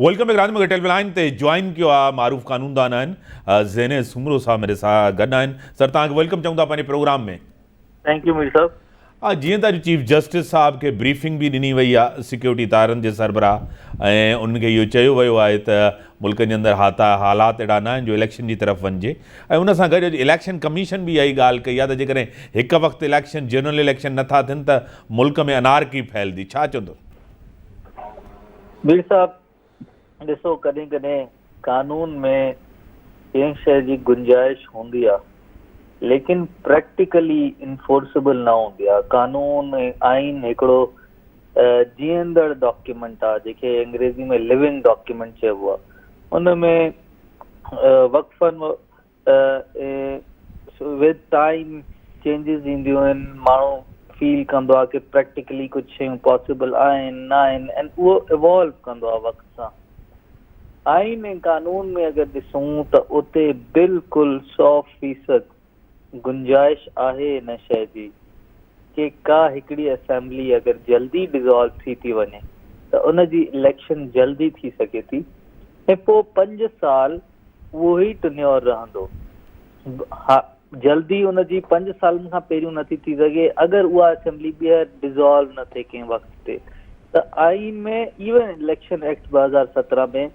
Welcome back راڄ مون کي ٽيليفون لائين تي جوائن ڪيو آ معروف قانوندان آهن زيني سومرو صاحب ميري سان گڏ آهن سر توهان کي welcome چئون ٿا پنهنجي پروگرام ۾. Thank you Mir صاحب. آ جيئن ته اڄ چيف جسٽس صاحب کي بريفنگ به ڏني وئي آ سيڪيورٽي ادارن جي سربراهه ۽ انهن کي اهو چيو ويو آهي ته ملڪ جي اندر حالات اهڙا نه آهن جو اليڪشن جي طرف وڃجي ۽ ان سان گڏ اڄ اليڪشن ڪميشن به اها ئي ڳالهه ڪئي آ ته جيڪڏهن هڪ وقت اليڪشن جنرل اليڪشن نه ٿا ٿين ته ملڪ ۾ انارڪي ڦهلدي ڇا چوندو؟ مير صاحب ڏسو ڪڏهن ڪڏهن قانون ۾ ڪنهن شيء جي گنجائش هوندي آ ليڪن پريڪٽيڪلي انفورسبل نه هوندي آ قانون ۽ آئين هڪڙو جيئندڙ ڊاڪيومينٽ آ جنهن کي انگريزي ۾ لونگ ڊاڪيومينٽ چئبو آ ان ۾ وقفن ود ٽائيم چينجز اينديون آهن ماڻهو فيل ڪندو آهي ڪي پريڪٽيڪلي ڪجهه شيون پاسيبل آهن نه آهن ۽ اهو ايوالو ڪندو آهي وقت سان. آئين ۽ قانون ۾ اگر ڏسون ته اتي بلڪل سو فيصد گنجائش آهي ان شيء جي ڪي ڪا هڪڙي اسيمبلي اگر جلدي ڊزالو ٿي ٿي وڃي ته ان جي اليڪشن جلدي ٿي سگهي ٿي ۽ پوء پنج سال اهو ئي ٽنيور رهندو. ها جلدي ان جي پنج سالن کان پهريون نٿي ٿي سگهي اگر اها اسيمبلي ٻيهر ڊزالو نه ٿئي ڪنهن وقت تي ته آئين ۾ ايون اليڪشن ايڪٽ 2017 ۾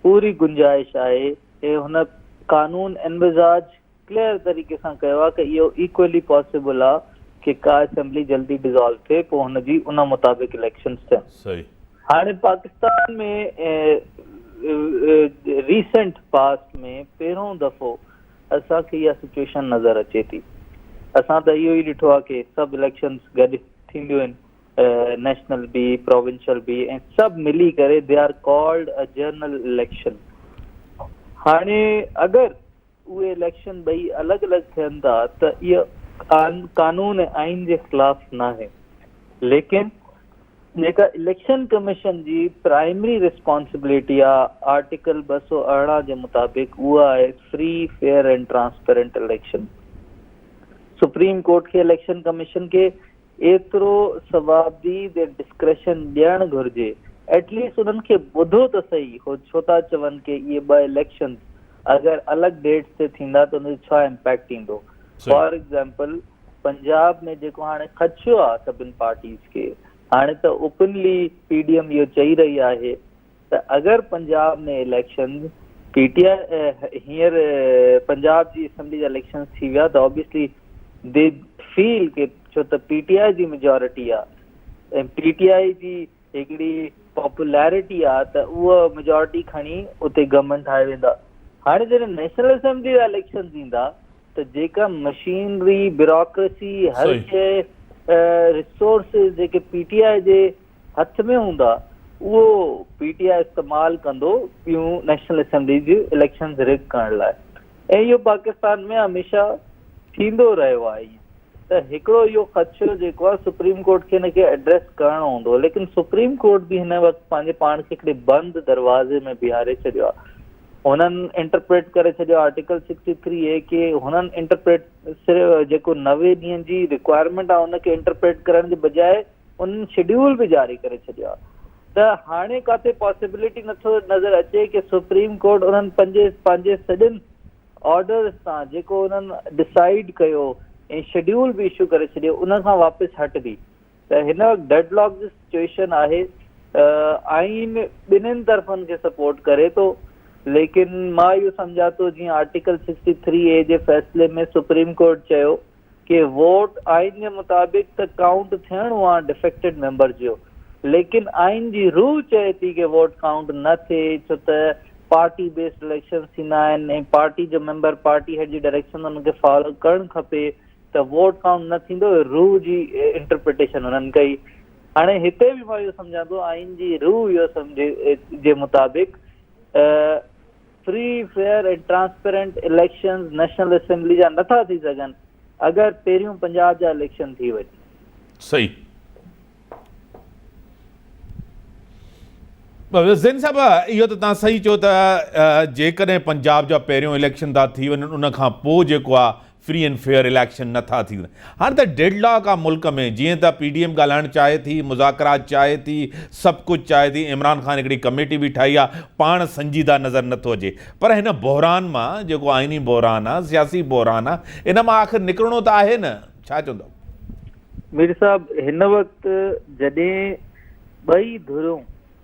پوري گنجائش آهي ۽ هن قانون انوزاج ڪليئر طريقي سان ڪيو آهي ته اهو ايڪولي پاسيبل آهي ڪي ڪا اسيمبلي جلدي ڊزالو ٿئي پوء هن جي ان مطابق اليڪشنز ٿين. صحيح. هاڻي پاڪستان ۾ ريسينٽ پاسٽ ۾ پهريون دفعو اسان کي اها سچوئيشن نظر اچي ٿي. اسان ته اهو ئي ڏٺو آهي ڪي سڀ اليڪشنز گڏ ٿينديون آهن نيشنل به پراونشل به ۽ سڀ ملي ڪري they are called a general election. هاڻي اگر اهي اليڪشن ٻئي الڳ الڳ ٿين ٿا ته اهو قانون ۽ آئين جي خلاف ناهي ليڪن جيڪا اليڪشن ڪميشن جي پرائمري ريسپانسبلٽي آ آرٽيڪل 218 جي مطابق اها آهي free fair and transparent election supreme court کي اليڪشن ڪميشن کي ايترو صوابديد ۽ ڊسڪريشن ڏيڻ گهرجي ايٽ ليسٽ انهن کي ٻڌو ته سهي هو ڇو ٿا چون ڪي اهي ٻه اليڪشنز اگر الڳ ڊيٽس تي ٿيندا ته ان جو ڇا امپيڪٽ ايندو فار ايگزامپل پنجاب ۾ جيڪو هاڻي خدشو آ سڀن پارٽيز کي هاڻي ته اوپنلي پي ڊي ايم اهو چئي رهي آهي ته اگر پنجاب ۾ اليڪشنز پي ٽي آء هينئر پنجاب جي اسيمبلي جا اليڪشنز ٿي ويا ته آبويسلي the feel ڪي ڇو ته پي ٽي آء جي ميجارٽي آ ۽ پي ٽي آء جي هڪڙي پاپولرٽي آ ته اهو ميجارٽي کڻي اتي گورنمينٽ ٺاهي ويندا. هاڻي جڏهن نيشنل اسيمبلي جا اليڪشنز ايندا ته جيڪا مشينري بيوروڪريسي هر شيء ريسورسز جيڪي پي ٽي آء جي هٿ ۾ هوندا اهو پي ٽي آء استعمال ڪندو ٻيون نيشنل اسيمبلي جون اليڪشنز رگ ڪرڻ لاء ۽ اهو پاڪستان ۾ هميشه ٿيندو رهيو آهي ائين ته هڪڙو اهو خدشو جيڪو آهي سپريم ڪورٽ کي هن کي ايڊريس ڪرڻو هوندو ليڪن سپريم ڪورٽ به هن وقت پنهنجي پاڻ کي هڪڙي بند دروازي ۾ بيهاري ڇڏيو آهي هنن انٽرپريٽ ڪري ڇڏيو آرٽيڪل 63 اي کي هنن انٽرپريٽ صرف جيڪو 90 ڏينهن جي رڪوائرمينٽ آهي ان کي انٽرپريٽ ڪرڻ جي بجاء انهن شيڊيول به جاري ڪري ڇڏيو آهي ته هاڻي ڪاٿي پاسيبلٽي نٿو نظر اچي ڪي سپريم ڪورٽ انهن پنهنجي پنهنجي سڄن آرڊرز تان جيڪو انهن ڊسائيڊ ڪيو ۽ شيڊيول به اشو ڪري ڇڏيو ان کان واپس هٽبي ته هن وقت ڊيڊ لاڪ جي سچوئيشن آهي آئين ٻنهين طرفن کي سپورٽ ڪري ٿو ليڪن مان اهو سمجهان ٿو جيئن آرٽيڪل 63 اي جي فيصلي ۾ سپريم ڪورٽ چيو ڪي ووٽ آئين جي مطابق ته ڪائونٽ ٿيڻو آ ڊفيڪٽيڊ ميمبر جو ليڪن آئين جي روح چئي ٿي ڪي ووٽ ڪائونٽ نه ٿئي ڇو ته پارٽي بيسڊ اليڪشنز ٿيندا آهن ۽ پارٽي جو ميمبر پارٽي هيڊ جي ڊائريڪشن ان کي فالو ڪرڻ کپي ته ووٽ ڪائونٽ نه ٿيندو روح جي انٽرپريٽيشن انهن ڪئي هاڻي هتي به مان اهو سمجهان ٿو آئين جي روح اهو سمجهي جي مطابق free fair ۽ transparent elections national assembly جا نٿا ٿي سگهن اگر پهريون پنجاب جا اليڪشن ٿي وڃي. صحيح زين صاحب اهو ته تان صحيح چيو ته جيڪڏهن پنجاب جا پهريون اليڪشن ٿا ٿي وڃن ان کان پوء جيڪو آ. فري اينڊ فيئر اليڪشن نه ٿا ٿي سگهن. هاڻي ته ڊيڊ لاڪ آ ملڪ ۾ جيئن ته پي ڊي ايم ڳالهائڻ چاهي ٿي، مذاڪرات چاهي ٿي، سڀ ڪجهه چاهي ٿي، عمران خان هڪڙي ڪميٽي به ٺاهي آ، پاڻ سنجيده نظر نه ٿو اچي پر هن بحران مان جيڪو آئيني بحران آ، سياسي بحران آ، ان مان آخر نڪرڻو ته آهي نه، ڇا چوندؤ؟ مير صاحب هن وقت جڏهن ٻئي ڌريون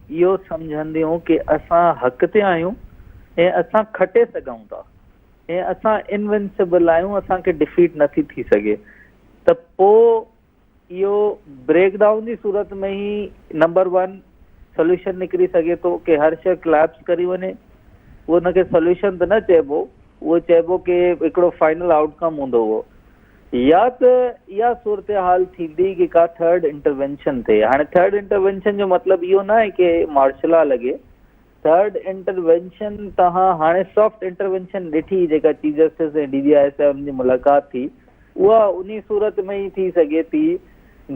اهو سمجهنديون ڪي اسان حق تي آهيون ۽ اسان کٽي سگهون ٿا ۽ اسان انوينسبل آهيون اسان کي ڊفيٽ نٿي ٿي سگهي ته پو اهو بريڪ ڊائون جي صورت ۾ ئي نمبر ون سوليوشن نڪري سگهي ٿو ڪي هر شيء ڪليپس ڪري وڃي اهو ان کي سوليوشن ته نه چئبو اهو چئبو ڪي هڪڙو فائنل آئوٽ ڪم هوندو اهو يا ته اها صورتحال ٿيندي ڪي ڪا ٿرڊ انٽروينشن ٿئي هاڻي ٿرڊ انٽروينشن جو مطلب اهو نه آهي ڪي مارشل لا لڳي ٿرڊ انٽروينشن توهان هاڻي سافٽ انٽروينشن ڏٺي جيڪا chief justice ۽ D G I S I انهن جي ملاقات ٿي اها انهي صورت ۾ ئي ٿي سگهي ٿي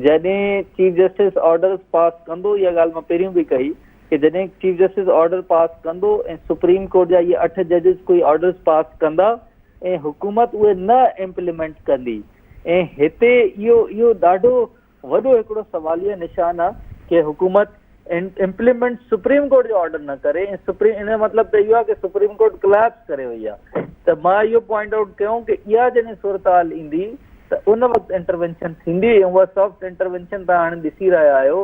جڏهن چيف جسٽس آرڊرز پاس ڪندو اها ڳالهه مان پهريون به ڪئي ڪي جڏهن چيف جسٽس آرڊر پاس ڪندو ۽ سپريم ڪورٽ جا اهي اٺ ججز ڪوئي آرڊرز پاس ڪندا ۽ حڪومت اهي نه امپليمينٽ ڪندي ۽ هتي اهو اهو ڏاڍو وڏو هڪڙو سواليه نشان آ ڪي حڪومت امپليمينٽ سپريم ڪورٽ جو آرڊر نه ڪري ۽ سپريم ان جو مطلب ته اهو آ ڪي سپريم ڪورٽ ڪليپس ڪري وئي آ ته مان اهو پوائنٽ آئوٽ ڪيو ڪي اها جڏهن صورتحال ايندي ته ان وقت انٽروينشن ٿيندي ۽ اها سافٽ انٽروينشن توهان هاڻي ڏسي رهيا آهيو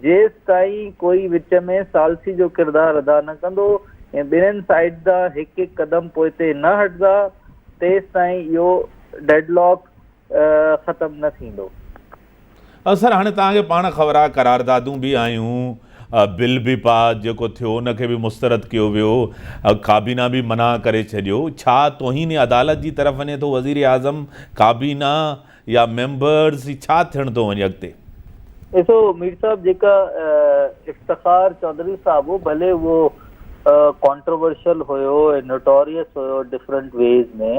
جيستائين ڪوئي وچ ۾ ثالثي جو ڪردار ادا نه ڪندو ۽ ٻنهين سائيڊ جا هڪ هڪ قدم پوئتي نه هٽندا تيستائين اهو ڊيڊ لاڪ ختم نه ٿيندو. سر هاڻي توهان کي پاڻ خبر آهي قراردادون به آيون بل به پاس جيڪو ٿيو ان کي به مسترد ڪيو ويو ڪابينا به منع ڪري ڇڏيو ڇا توهين عدالت جي طرف وڃي ٿو وزير اعظم ڪابينا يا ميمبرز ڇا ٿيڻ ٿو وڃي اڳتي. ڏسو مير صاحب جيڪا افتخار چوڌري صاحب هو ڀلي اهو ڪانٽروورشل هيو ۽ نوٽوريس هيو ڊفرنٽ ويز ۾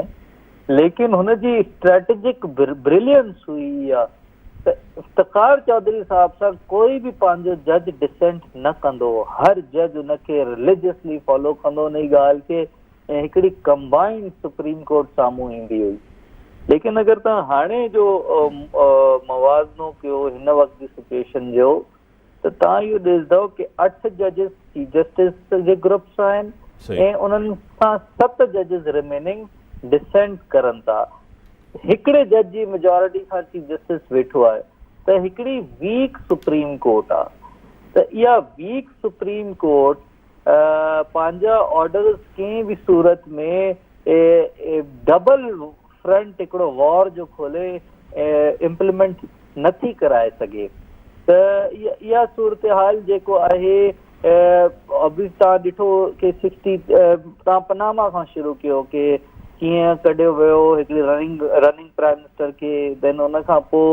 ليڪن هن جي اسٽريٽجڪ برلينس هئي اها ته افتخار چوڌري صاحب سان ڪوئي به پنهنجو جج ڊسينٽ نه ڪندو هو، هر جج ان کي رليجسلي فالو ڪندو انهي ڳالهه کي ۽ هڪڙي ڪمبائنڊ سپريم ڪورٽ سامهون ايندي هئي. ليڪن اگر توهان هاڻي جو موازنو ڪيو هن وقت جي سچوئيشن جو ته توهان اهو ڏسندؤ ڪي اٺ ججز چيف جسٽس جي گروپ سان آهن ۽ انهن سان ست ججز ريميننگ ڊسينٽ ڪرن ٿا. هڪڙي جج جي ميجارٽي سان چيف جسٽس ويٺو آهي ته هڪڙي ويڪ سپريم ڪورٽ آهي ته اها ويڪ سپريم ڪورٽ پنهنجا آرڊرز ڪنهن به صورت ۾ ڊبل فرنٽ هڪڙو وار جو کولي امپليمينٽ نه ٿي ڪرائي سگهي ته اها صورتحال جيڪو آهي آبويس توهان ڏٺو ڪي سڪسٽي توهان پناما کان شروع ڪيو ڪي ڪيئن ڪڍيو ويو هڪڙي رننگ رننگ پرائم منسٽر کي دين ان کان پوء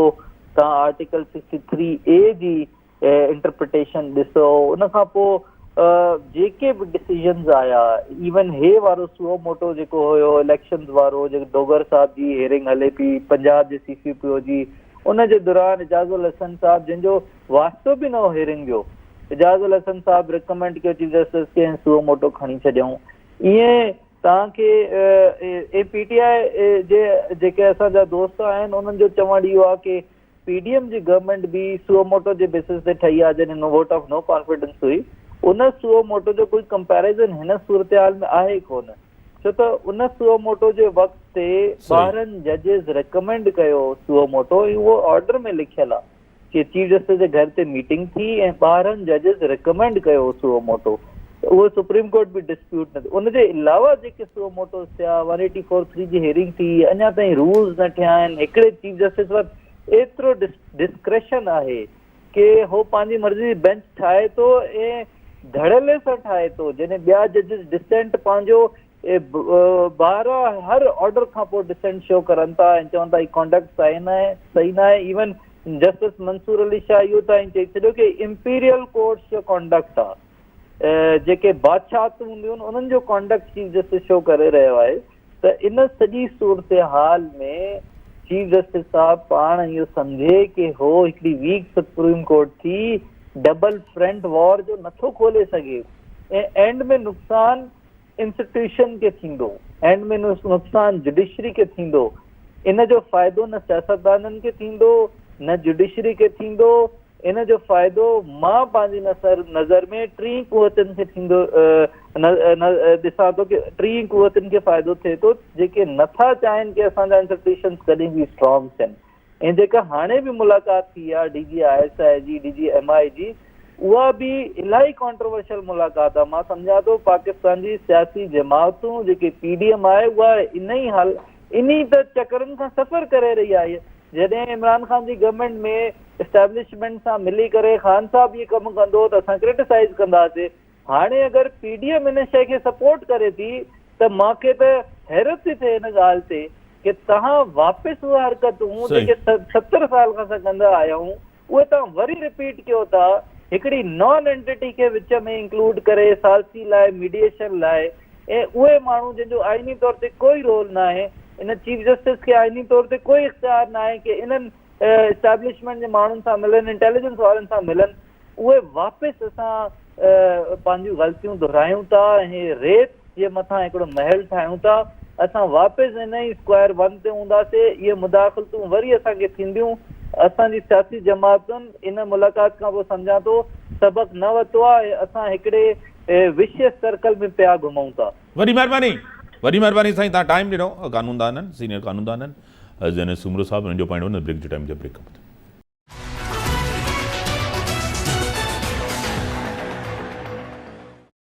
توهان آرٽيڪل سڪسٽي ٿري اي جي انٽرپريٽيشن ڏسو ان کان پوء جيڪي به ڊسيزنز آيا ايون هي وارو سو موٽو جيڪو هيو اليڪشنز وارو جيڪو ڊوگر صاحب جي هيئرنگ هلي پئي پنجاب جي سي سي پي او جي ان جي دوران اعجاز الحسن صاحب جن جو واسطو به نه هو هيئرنگ جو اعجاز الحسن صاحب رڪمينڊ ڪيو چيف جسٽس کي ۽ سو موٽو کڻي ڇڏيائون ائين توهان کي اي پي ٽي آء جي جيڪي اسان جا دوست آهن انهن جو چوڻ اهو آهي ڪي پي ڊي ايم جي گورنمينٽ به سوئو موٽو جي بيسس تي ٺهي آهي جڏهن نو ووٽ آف نو ڪانفيڊنس هئي ان سوئو موٽو جو ڪوئي ڪمپيريزن هن صورتحال ۾ آهي ڪونه ڇو ته ان سوئو موٽو جي وقت تي 12 ججز ريڪمينڊ ڪيو سوئو موٽو ۽ اهو آرڊر ۾ لکيل آهي ڪي چيف جسٽس جي گهر تي ميٽنگ ٿي ۽ 12 ججز ريڪمينڊ ڪيو سوئو موٽو ته اهو سپريم ڪورٽ به ڊسپيوٽ نه ان جي علاوه جيڪي سوئو موٽوز ٿيا ون ايٽي فور ٿري جي هيئرنگ ٿي اڃا تائين رولز نه ٺهيا آهن هڪڙي چيف جسٽس وٽ ايترو ڊسڪريشن آهي ڪي هو پنهنجي مرضي جي بينچ ٺاهي ٿو ۽ ڌڙيلي سان ٺاهي ٿو جڏهن ٻيا ججز ڊسينٽ پنهنجو بارها هر آرڊر کان پوء ڊسينٽ شو ڪرن ٿا ۽ چون ٿا هي ڪانڊڪٽ صحيح ناهي صحيح ناهي ايون جسٽس منصور علي شاهه اهو تائين چئي ڇڏيو ڪي امپيريل ڪورٽس جو ڪانڊڪٽ آهي جيڪي بادشاهت هونديون آهن انهن جو ڪانڊڪٽ چيف جسٽس شو ڪري رهيو آهي ته ان سڄي صورتحال ۾ چيف جسٽس صاحب پاڻ اهو سمجهي ڪي هو هڪڙي ويڪ سپريم ڪورٽ ٿي ڊبل فرنٽ وار جو نٿو کولي سگهي ۽ اينڊ ۾ نقصان انسٽيٽيوشن کي ٿيندو اينڊ ۾ نقصان جڊيشري کي ٿيندو ان جو فائدو نه سياستدانن کي ٿيندو نه جڊيشري کي ٿيندو، ان جو فائدو مان پنهنجي نظر نظر ۾ ٽين قوتن کي ٿيندو ڏسان ٿو ڪي ٽين قوتن کي فائدو ٿئي ٿو جيڪي نٿا چاهين ڪي اسان جا انسٽيٽيوشنز ڪڏهن به اسٽرانگ ٿين ۽ جيڪا هاڻي به ملاقات ٿي آهي D G I S I جي ڊي جي ايم I جي اها به الاهي ڪانٽروورشل ملاقات آهي مان سمجهان ٿو پاڪستان جي سياسي جماعتون جيڪي پي ڊي ايم آهي اها انهي حال انهي ته چڪرن کان سفر ڪري رهي آهي جڏهن عمران خان جي گورنمينٽ ۾ اسٽيبلشمينٽ سان ملي ڪري خان صاحب اهي ڪم ڪندو هو ته اسان ڪرٽيسائيز ڪنداسي هاڻي اگر پي ڊي ايم ان شيء کي سپورٽ ڪري ٿي ته مان کي ته حيرت ٿي ٿئي ان ڳالهه تي ڪي توهان واپس اهي حرڪتون جيڪي 70 سال کان اسان ڪندا آيا آهيون اهي توهان وري رپيٽ ڪيو ٿا هڪڙي نان انٽيٽي کي وچ ۾ انڪلوڊ ڪري ثالثي لاء ميڊيئيشن لاء ۽ اهي ماڻهو جن جو آئيني طور تي ڪوئي رول ناهي ان چيف جسٽس کي آئيني طور تي ڪوئي اختيار ناهي ڪي انهن اسٽيبلشمينٽ جي ماڻهن سان ملن انٽيليجنس وارن سان ملن اهي واپس اسان پنهنجون غلطيون دهرايون ٿا ۽ ريت جي مٿان هڪڙو محل ٺاهيون ٿا اسان واپس ان ئي اسڪوائر ون تي هونداسي اهي مداخلتون وري اسان کي ٿينديون اسان جي سياسي جماعتن ان ملاقات کان پوء سمجهان ٿو سبق نه ورتو آهي ۽ اسان هڪڙي وشيس سرڪل ۾ پيا گهمون ٿا. وڏي مهرباني وڏي مهرباني سائين تان ٽائيم ڏنو قانوندانن سينيئر قانوندانن زينب سومرو صاحب انهن جو پوائنٽ هو نه بريڪ جو ٽائيم ٿيو بريڪ کان پوء.